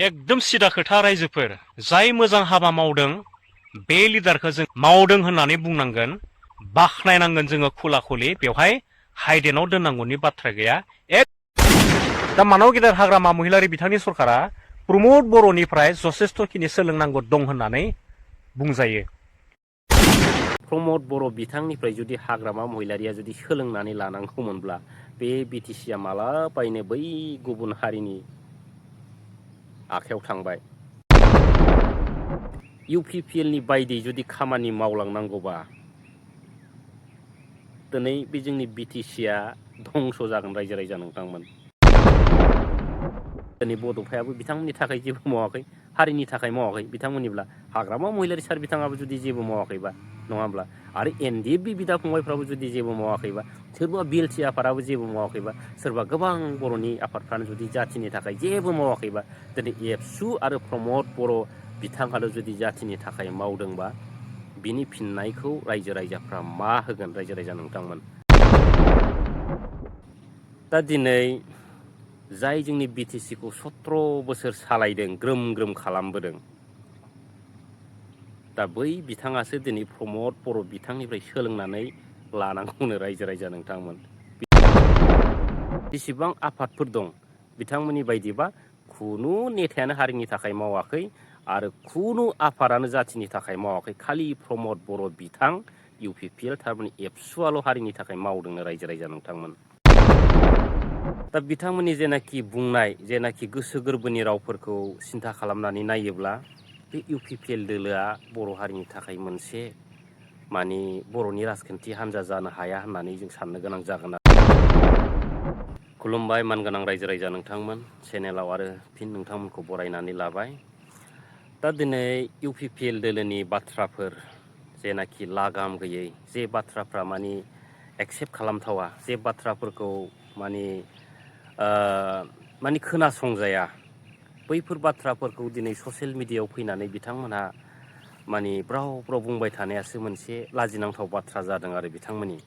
एकदम सिदा खोथा रायजोफोर जाय मोजां हाबा मावदों बे लिडारखौ जों मावदों होननानै बुंनांगोन बाखनायनांगोन जोङो खुला खुलि बेवहाय हाइडेनाव दोननांगौनि बाथ्रा गैया दा मानाव गेदेर हाग्रामा महिलारि बिथांनि सरकारा प्रमद बर'निफ्राय जथेस्थ'खिनि सोलोंनांगौ दं होननानै बुंजायो। प्रमद बर' बिथांनिफ्राय जुदि हाग्रामा महिलारिया जुदि सोलोंनानै लानांगौमोनब्ला बे बिटिसिया मालाबायनो बै गुबुन हारिनि आखायाव थांबाय। UPPL नि बायदि जुदि खामानि मावलांनांगौबा दिनै बे जोंनि बिटिसिया धंस जागोन रायजो राजा नोंथांमोन। दिनै बड'फायाबो बिथांमोननि थाखाय जेबो मावाखै, हारिनि थाखाय मावाखै बिथांमोननिब्ला हाग्रामा महिलारि सार बिथाङाबो जुदि जेबो मावाखैबा नङा होमब्ला आरो NDFB बिदा फंबायफ्राबो जुदि जेबो मावाखैबा सोरबा BLT आफादाबो जेबो मावाखैबा सोरबा गोबां बर'नि आफादफ्रानो जुदि जाथिनि थाखाय जेबो मावाखैबा दिनै एबसु आरो प्रमद बर' बिथाङाल' जुदि जाथिनि थाखाय मावदोंबा बिनि फिननायखौ रायजो राजाफ्रा मा होगोन रायजो राजा नोंथांमोन। दा दिनै जाय जोंनि BTC खौ 17 बोसोर सालायदों ग्रोम ग्रोम खालामबोदों दा बै बिथाङासो दिनै प्रमद बर' बिथांनिफ्राय सोलोंनानै लानांगौनो रायजो राजा नोंथांमोन। जेसेबां आफादफोर दं बिथांमोननि बायदिबा खुनु नेतायानो हारिनि थाखाय मावाखै आरो खुनु आफादानो जाथिनि थाखाय मावाखै, खालि प्रमद बर' बिथां UPPL थारमाने एबसुआल' हारिनि थाखाय मावदोंनो रायजो राजा नोंथांमोन। दा बिथांमोननि जेनाखि बुंनाय जेनाखि गोसो गोरबोनि रावफोरखौ सिन्था खालामनानै नायोब्ला बे UPPL दोलोआ बर' हारिनि थाखाय मोनसे माने बर'नि राजखान्थि हान्जा जानो हाया होननानै जों साननो गोनां जागोन। खुलुमबाय मानगोनां रायजो राजा नोंथांमोन, चेनेलाव आरो फिन नोंथांमोनखौ बरायनानै लाबाय। दा दिनै UPPL दोलोनि बाथ्राफोर जेनाखि लागाम गैयै जे बाथ्राफ्रा माने एक्सेप्ट खालामथावा, जे बाथ्राफोरखौ माने खोनासंजाया, बैफोर बाथ्राफोरखौ दिनै ससियेल मिडियायाव फैनानै बिथांमोनहा माने ब्राव ब्राव बुंबाय थानायासो मोनसे लाजिनांथाव बाथ्रा जादों आरो बिथांमोननि।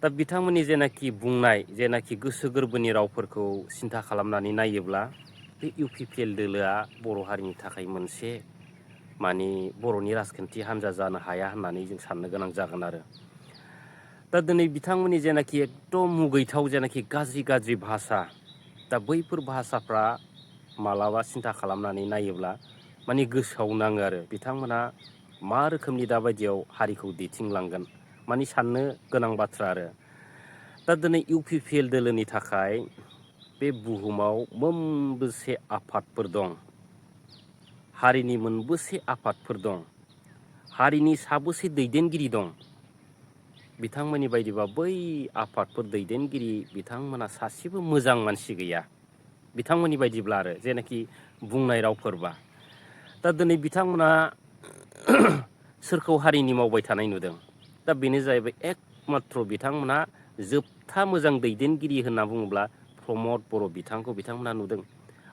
दा बिथांमोननि जेनाखि बुंनाय जेनाखि गोसो गोरबोनि रावफोरखौ सिन्था खालामनानै नायोब्ला बे UPPL दोलोआ बर' हारिनि थाखाय मोनसे माने बर'नि राजखान्थि हान्जा जानो हाया होननानै जों साननो गोनां जागोन आरो। दा दिनै बिथांमोननि जेनाखि एकदम मुगैथाव जेनाखि गाज्रि गाज्रि भाषा दा बैफोर भाषाफ्रा मालाबा सिन्था खालामनानै नायोब्ला माने गोसोआव नाङो आरो बिथांमोनहा मा रोखोमनि दाबायदियाव हारिखौ दैथिंलांगोन माने साननो गोनां बाथ्रा आरो। दा दिनै UPPL दोलोनि थाखाय बे बुहुमाव मोनबेसे आफादफोर दं, हारिनि मोनबेसे आफादफोर दं, हारिनि साबेसे दैदेनगिरि दं, बिथांमोननि बायदिबा बै आफादफोर दैदेनगिरि बिथांमोना सासेबो मोजां मानसि गैया बिथांमोननि बायदिब्ला आरो जेनाखि बुंनाय रावफोरबा। दा दिनै बिथांमोना सोरखौ हारिनि मावबाय थानाय नुदों, दा बेनो जाहैबाय एकमात्र बिथांमोना जोबथा मोजां दैदेनगिरि होनना बुङोब्ला प्रमद बर' बिथांखौ बिथांमोना नुदों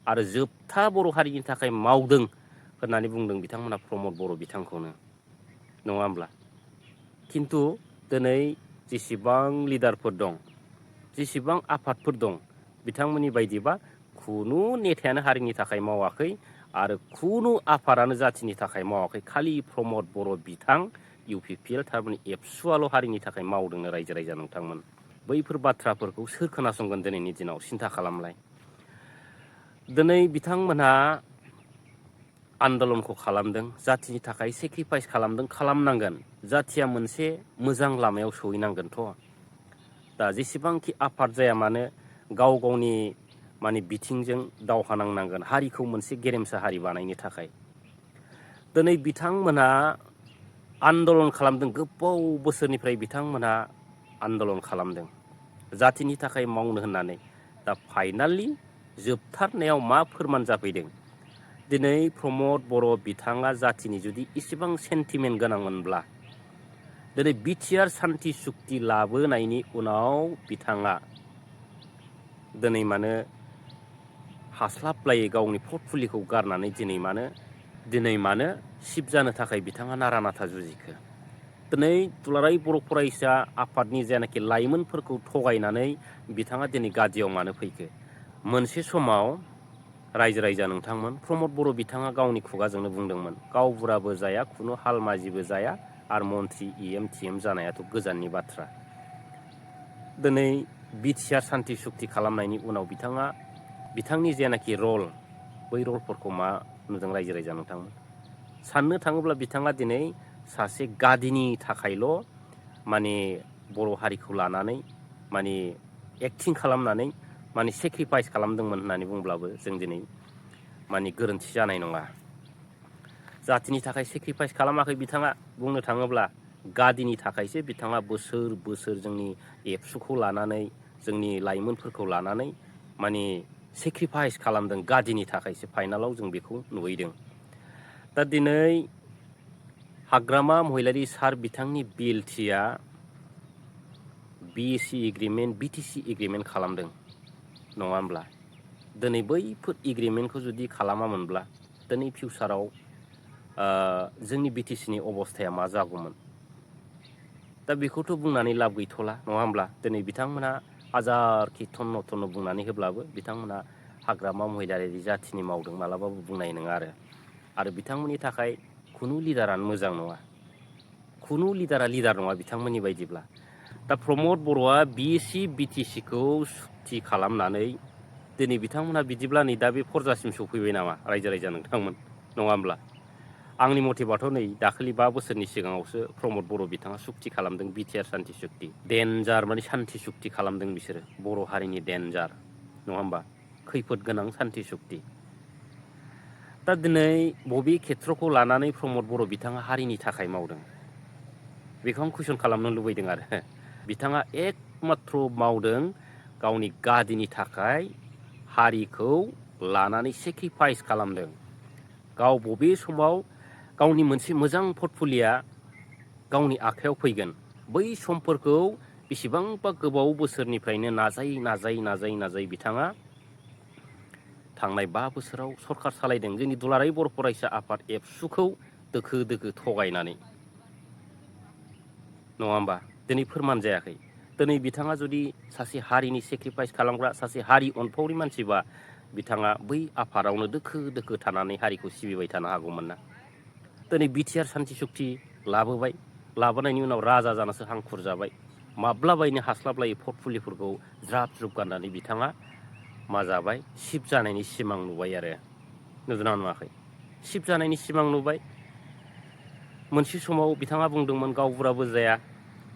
आरो जोबथा बर' हारिनि थाखाय मावदों होननानै बुंदों बिथांमोना प्रमद बर' बिथांखौनो, नङा होमब्ला? खिन्थु दिनै जेसेबां लिडारफोर दं, जेसेबां आफादफोर दं, बिथांमोननि बायदिबा खुनु नेतायानो हारिनि थाखाय मावाखै आरो खुनु आफादानो जाथिनि थाखाय मावाखै, खालि प्रमद बर' बिथां UPPL थारमाने एबसुआल' हारिनि थाखाय मावदोंनो रायजो राजा नोंथांमोन। बैफोर बाथ्राफोरखौ सोर खोनासंगोन दिनैनि दिनाव सिन्था खालामलाय। दिनै बिथांमोनहा आन्दलनखौ खालामदों, जाथिनि थाखाय सेक्रिफाइस खालामदों, खालामनांगोन। जाथिया मोनसे मोजां लामायाव सहैनांगोनथ'। दा जेसेबांखि आफाद जाया मानो गाव गावनि माने बिथिंजों दावहा नांनांगोन हारिखौ मोनसे गेरेमसा हारि बानायनो थाखाय। दिनै बिथांमोनहा आन्दलन खालामदों, गोबाव बोसोरनिफ्राय बिथांमोनहा आन्दलन खालामदों जाथिनि थाखाय मावनो होननानै। दा फाइनालि जोबथारनायाव मा फोरमान जाफैदों, दिनै प्रमद बर' बिथाङा जाथिनि जुदि इसेबां सेन्टिमेन्ट गोनांमोनब्ला दिनै बिटिआर सान्थि सुक्ति लाबोनायनि उनाव बिथाङा दिनै मानो हास्लाबलायै गावनि पर्टफलिय'खौ गारनानै दिनै मानो सिफ जानो थाखाय बिथाङा नारा नाथा जुजिखो। दिनै दुलाराय बर' फरायसा आफादनि जेनाखि लाइमोनफोरखौ थगायनानै बिथाङा दिनै गादियाव मानो फैखो। मोनसे समाव रायजो राजा नोंथांमोन, प्रमद बर' बिथाङा गावनि खुगाजोंनो बुंदोंमोन गावबुराबो जाया खुनु हालमाजिबो जाया आरो मन्त्रि EM जानायाथ' गोजाननि बाथ्रा। दिनै बिटिआर सान्थि सुक्ति खालामनायनि उनाव बिथांनि जेनाखि रल, बै रलफोरखौ मा नुदों रायजो राजा नोंथांमोन? साननो थाङोब्ला बिथाङा दिनै सासे गादिनि थाखायल' माने बर' हारिखौ लानानै माने एक्टिं खालामनानै माने सेक्रिफाइस खालामदोंमोन होननानै बुंब्लाबो जों दिनै माने गोरोन्थि जानाय नङा। जातिनि थाखाय सेक्रिफाइस खालामाखै बिथाङा, बुंनो थाङोब्ला गादिनि थाखायसो बिथाङा बोसोर बोसोर जोंनि एबसुखौ लानानै जोंनि लाइमोनफोरखौ लानानै माने सेक्रिफाइस खालामदों, गादिनि थाखायसो फाइनालाव जों बेखौ नुहैदों। दा दिनै हाग्रामा महिलारि सार बिथांनि बिएलटिआ BC एग्रिमेन्ट BTC एग्रिमेन्ट खालामदों नङा होमब्ला? दिनै बैफोर एग्रिमेन्टखौ जुदि खालामामोनब्ला दिनै फिउचाराव जोंनि BTCनि अबस्थाया मा जागौमोन? दा बेखौथ' बुंनानै लाब गैथ'ला नङा होमब्ला? दिनै बिथांमोना हाजारखि थन्न बुंनानै होब्लाबो बिथांमोना हाग्रामा महिलारि जाथिनि मावदों मालाबाबो बुंनाय नङा आरो बिथांमोननि थाखाय खुनु लिडारानो मोजां नङा, खुनु लिडारा लिडार नङा बिथांमोननि बायदिब्ला। दा प्रमद बर'आ BC BTCखौ सुक्ति खालामनानै दिनै बिथांमोना बिदिब्ला नै दा बे फरजासिम सफैबाय नामा रायजो राजा नोंथांमोन, नङा होमब्ला? आंनि मथेबाथ' नै दाखालि 5 बोसोरनि सिगाङावसो प्रमद बर' बिथाङा सुक्ति खालामदों, बिटिआर सान्थि सुक्ति। डेन्जार माने सान्थि सुक्ति खालामदों बिसोरो, बर' हारिनि डेन्जार, नङा होमबा? खैफोद गोनां सान्थि सुक्ति। दा दिनै बबे खेत्रखौ लानानै प्रमद बर' बिथाङा हारिनि थाखाय मावदों बेखौ आं कुइसन खालामनो लुबैदों आरो। बिथाङा एकमात्र मावदों गावनि गादिनि थाखाय हारिखौ लानानै सेक्रिफाइस खालामदों। गाव बबे समाव गावनि मोनसे मोजां पर्टफलिया गावनि आखायाव फैगोन, बै समफोरखौ बेसेबांबा गोबाव बोसोरनिफ्रायनो नाजायै बिथाङा थांनाय 5 बोसोराव सरखार सालायदों जोंनि दुलाराय बर' फरायसा आफाद एबसुखौ दोखो थगायनानै, नङा होमबा? दिनै फोरमान जायाखै। दिनै बिथाङा जुदि सासे हारिनि सेक्रिफाइस खालामग्रा, सासे हारि अनफावरि मानसिबा बिथाङा बै आफादावनो दोखो थानानै हारिखौ सिबिबाय थानो हागौमोन ना? दिनै बिटिआर सान्थि सुक्ति लाबोबाय, लाबोनायनि उनाव राजा जानोसो हांखुर जाबाय, माब्लाबायनो हास्लाबलायै पर्टफलिफोरखौ ज्राब गाननानै बिथाङा मा जाबाय? सिफ जानायनि सिमां नुबाय आरो, नुदोंना नुवाखै? सिफ जानायनि सिमां नुबाय। मोनसे समाव बिथाङा बुंदोंमोन गावबुराबो जाया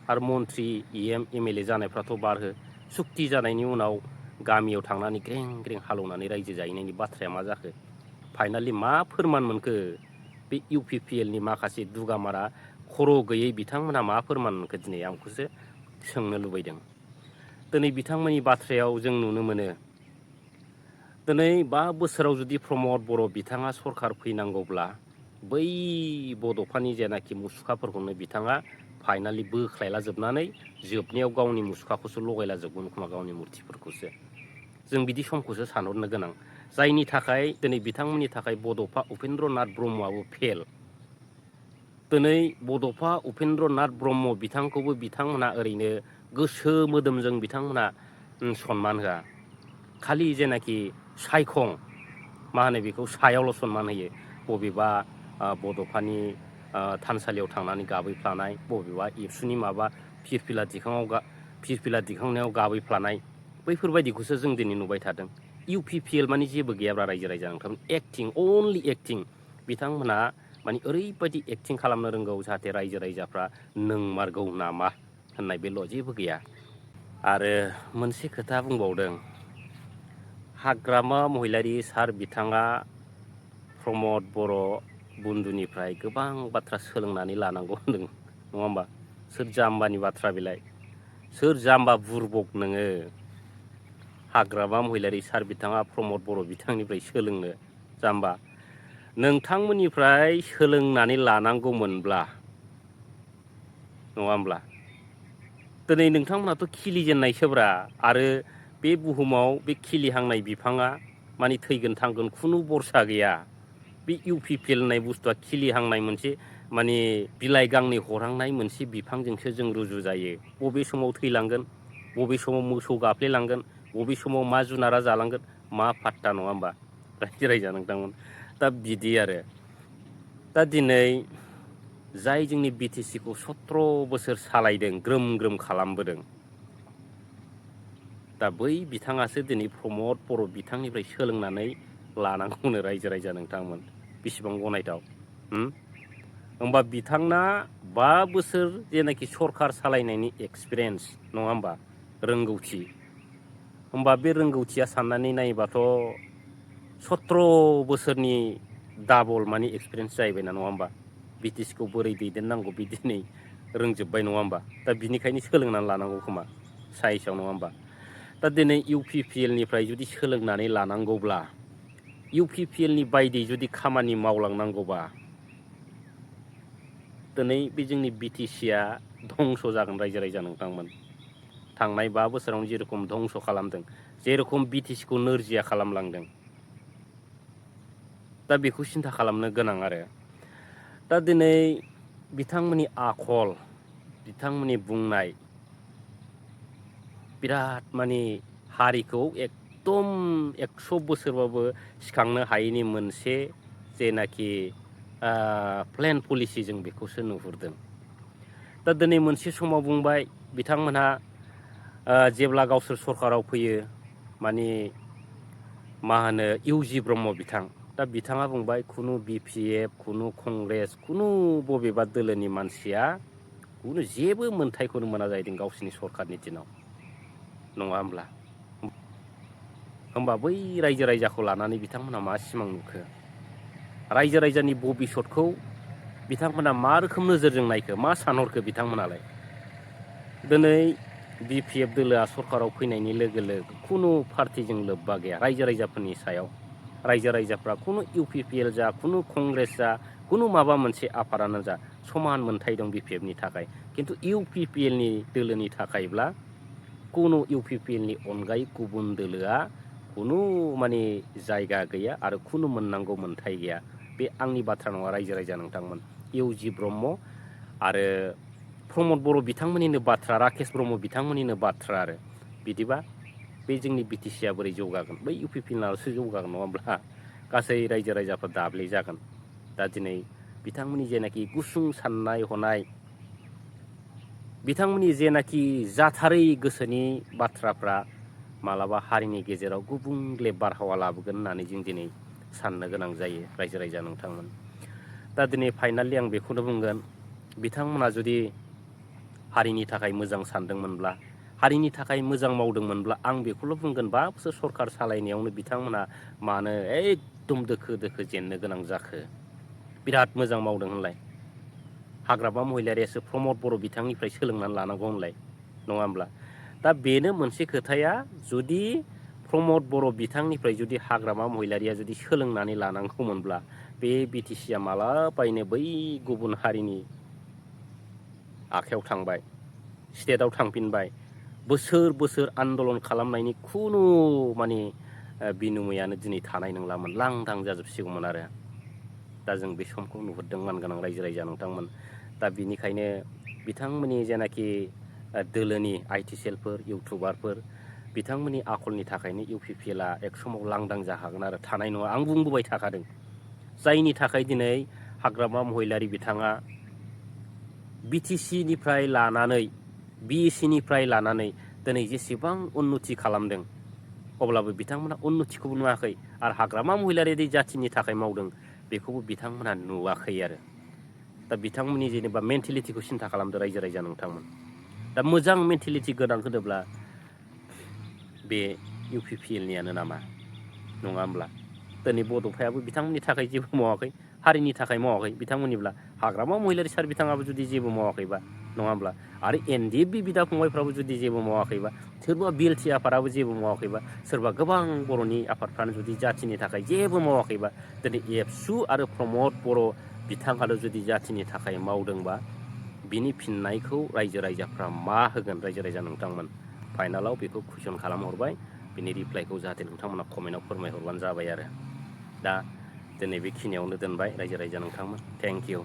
आरो मन्त्रि MLA जानायफ्राथ' बारहो, सुक्ति जानायनि उनाव गामियाव थांनानै ग्रें हालौनानै रायजो जाहैनायनि बाथ्राया मा जाखो? फाइनालि मा फोरमान मोनखो? बे UPPLनि माखासे दुगामारा खर' गैयै बिथांमोनहा मा फोरमान मोनखो दिनै? आं बेखौसो सोंनो लुबैदों। दिनै बिथांमोननि बाथ्रायाव जों नुनो मोनो, दिनै 5 बोसोराव जुदि प्रमद बर' बिथाङा सरखार फैनांगौब्ला बै बड'फानि जेनाखि मुसुखाफोरखौनो बिथाङा फाइनालि बोख्लायला जोबनानै जोबनायाव गावनि मुसुखाखौसो लगायला जोबगोन खोमा, गावनि मुर्तिफोरखौसो। जों बिदि समखौसो सानहरनो गोनां, जायनि थाखाय दिनै बिथांमोननि थाखाय बड'फा उपेन्द्र नाथ ब्रह्मआबो फेल। दिनै बड'फा उपेन्द्र नाथ ब्रह्म बिथांखौबो बिथांमोना ओरैनो गोसो मोदोमजों बिथांमोना सनमान होआ, खालि जेनाखि सायखं मा होनो बेखौ सायावल' सनमान होयो। बबेबा बड'फानि थानसालियाव थांनानै गाबैफ्लानाय, बबेबा एबसुनि माबा फिरफिला दिखांनायाव गाबैफ्लानाय, बैफोरबायदिखौसो जों दिनै नुबाय थादों। UPPL माने जेबो गैयाब्रा रायजो राजा नोंथांमोन, एक्टिं, अनलि एक्टिं। बिथांमोना माने ओरैबायदि एक्टिं खालामनो रोंगौ जाहाथे रायजो राजाफ्रा नंमारगौ नामा होननाय बेल', जेबो गैया। आरो मोनसे खोथा बुंबावदों, हाग्रामा महिलारि सार बिथाङा प्रमद बर' बन्धुनिफ्राय गोबां बाथ्रा सोलोंनानै लानांगौ होनदों, नङा होमबा? सोर जाम्बानि बाथ्रा बेलाय? सोर जाम्बा बुरबक नोङो? हाग्रामा महिलारि सार बिथाङा प्रमद बर' बिथांनिफ्राय सोलोंनो, जाम्बा? नोंथांमोननिफ्राय सोलोंनानै लानांगौमोनब्ला, नङा होमब्ला? दिनै नोंथांमोनाथ' खिलिजेननायसोब्रा, आरो बे बुहुमाव बे खिलिहांनाय बिफाङा माने थैगोन थांगोन खुनु बरसा गैया। बे UPPL होननाय बुस्थुआ खिलिहांनाय मोनसे माने बिलाइ गांनै हरहांनाय मोनसे बिफांजोंसो जों रुजु जायो। बबे समाव थैलांगोन, बबे समाव मोसौ गाफ्लेलांगोन, बबे समाव मा जुनारा जालांगोन, मा फात्ता, नङा होमबा? रायजो राजा नोंथांमोन दा बिदि आरो दा दिनै जाय जोंनि BTC खौ 17 बोसोर सालायदों ग्रोम ग्रोम खालामबोदों दा बै बिथाङासो दिनै प्रमद बर' बिथांनिफ्राय सोलोंनानै लानांगौनो रायजो राजा नोंथांमोन बेसेबां गनायथाव होमबा बिथांना 5 बोसोर जेनाखि सरखार सालायनायनि एक्सपिरियेन्स नङा होमबा रोंगौथि होमबा बे रोंगौथिया साननानै नायोबाथ' 17 बोसोरनि डाबल माने एक्सपिरियेन्स जाहैबायना नङा होमबा BTC खौ बोरै दैदेननांगौ बि दिनै रोंजोब्बाय नङा होमबा दा बिनिखायनो सोलोंनानै लानांगौ खोमा साइन्सआव नङा होमबा दा दिनै UPPL निफ्राय जुदि सोलोंनानै लानांगौब्ला UPPL नि बायदि जुदि खामानि मावलांनांगौबा दिनै बे जोंनि BTC आ धंस जागोन रायजो राजा नोंथांमोन थांनाय 5 बोसोरावनो जेरखम धंस खालामदों जेरखम BTC खौ नोरजिया खालामलांदों दा बेखौ सिन्था खालामनो गोनां आरो दा दिनै बिथांमोननि आखल बिथांमोननि बुंनाय बिराद माने हारिखौ एकदम 100 बोसोरबाबो सिखांनो हायैनि मोनसे जेनाखि प्लेन पलिसि जों बेखौसो नुहुरदों दा दिनै मोनसे समाव बुंबाय बिथांमोनहा जेब्ला गावसोर सरखाराव फैयो माने मा होनो UG ब्रह्म बिथां दा बिथाङा बुंबाय खुनु BPF खुनु कंग्रेस खुनु बबेबा दोलोनि मानसिया खुनु जेबो मोनथायखौनो मोना जाहैदों गावसिनि सरखारनि दिनाव नङा होमब्ला होमबा बै रायजो राजाखौ लानानै बिथांमोनहा मा सिमां नुखो रायजो राजानि भबिसतखौ बिथांमोना मा रोखोम नोजोरजों नायखो मा सानहरखो बिथांमोनालाय दिनै BPF दोलोआ सरखाराव फैनायनि लोगो लोगो खुनु पार्टिजों लोब्बा गैया रायजो राजाफोरनि सायाव रायजो राजाफ्रा खुनु UPPL जा खुनु कंग्रेस जा खुनु माबा मोनसे आफादानो जा समान मोनथाय दं BPF नि थाखाय खिन्थु UPPL नि दोलोनि थाखायब्ला खुनु UPPL नि अनगायै गुबुन दोलोआ खुनु माने जायगा गैया आरो खुनु मोननांगौ मोनथाय गैया बे आंनि बाथ्रा नङा रायजो राजा नोंथांमोन UG ब्रह्म आरो प्रमद बर' बिथांमोननिनो बाथ्रा राकेश ब्रह्म बिथांमोननिनो बाथ्रा आरो बिदिबा बे जोंनि BTC आ बोरै जौगागोन बै UPPL नाल'सो जौगागोन नङा होमब्ला गासै रायजो राजाफोर दाब्ले जागोन दा दिनै बिथांमोननि जेनाखि गुसुं साननाय हनाय बिथांमोननि जेनाखि जाथारै गोसोनि बाथ्राफ्रा मालाबा हारिनि गेजेराव गुबुंले बारहावा लाबोगोन होननानै जों दिनै साननो गोनां जायो रायजो राजा नोंथांमोन दा दिनै फाइनालि आं बेखौनो बुंगोन बिथांमोना जुदि हारिनि थाखाय मोजां सानदोंमोनब्ला हारिनि थाखाय मोजां मावदोंमोनब्ला आं बेखौल' बुंगोन 5 बोसोर सरखार सालायनायावनो बिथांमोना मानो एकदम दोखो दोखो जेननो गोनां जाखो बिराद मोजां मावदों होनलाय हाग्रामा महिलारियासो प्रमद बर' बिथांनिफ्राय सोलोंनानै लानांगौ होनलाय नङा होमब्ला दा बेनो मोनसे खोथाया जुदि प्रमद बर' बिथांनिफ्राय जुदि हाग्रामा महिलारिया जुदि सोलोंनानै लानांगौमोनब्ला बे BTC आ मालाबायनो बै गुबुन हारिनि आखायाव थांबाय स्टेटआव थांफिनबाय बोसोर बोसोर आन्दलन खालामनायनि खुनु माने बिनिमयानो दिनै थानाय नंलामोन लांदां जाजोबसिगौमोन आरो दा जों बे समखौ नुहुरदों मानगोनां रायजो राजा नोंथांमोन दा बिनिखायनो बिथांमोननि जेनाखि दोलोनि IT सेलफोर इउटुबारफोर बिथांमोननि आखलनि थाखायनो UPPL आ एक समाव लांदां जाखागोन आरो थानाय नङा आं बुंबोबाय थाखादों जायनि थाखाय दिनै हाग्रामा महिलारि बिथाङा BTC निफ्राय लानानै BEC निफ्राय लानानै दिनै जेसेबां उन्नति खालामदों अब्लाबो बिथांमोना उन्नतिखौबो नुवाखै आरो हाग्रामा महिलारि जाथिनि थाखाय मावदों बेखौबो बिथांमोना नुवाखै आरो दा बिथांमोननि जेनेबा मेन्टेलिटिखौ सिन्था खालामदो रायजो राजा नोंथांमोन दा मोजां मेन्टेलिटि गोनां होनोब्ला बे UPPL नियानो नामा नङा होमब्ला दिनै बड'फायाबो बिथांमोननि थाखाय जेबो मावाखै हारिनि थाखाय मावाखै बिथांमोननिब्ला हाग्रामा महिलारि सार बिथाङाबो जुदि जेबो मावाखैबा नङा होमब्ला आरो NDFB बिदा फंबायफ्राबो जुदि जेबो मावाखैबा सोरबा BLT आफादाबो जेबो मावाखैबा सोरबा गोबां बर'नि आफादफ्रानो जुदि जाथिनि थाखाय जेबो मावाखैबा दिनै एबसु आरो प्रमद बर' बिथाङाल' जुदि जाथिनि थाखाय मावदोंबा बिनि फिननायखौ रायजो राजाफ्रा मा होगोन रायजो राजा नोंथांमोन फाइनालाव बेखौ कुइसन खालामहरबाय बिनि रिप्लाइखौ जाहाथे नोंथांमोना कमेन्टआव फोरमायहरबानो जाबाय आरो दा दिनै बेखिनियावनो दोनबाय रायजो राजा नोंथांमोन थेंक इउ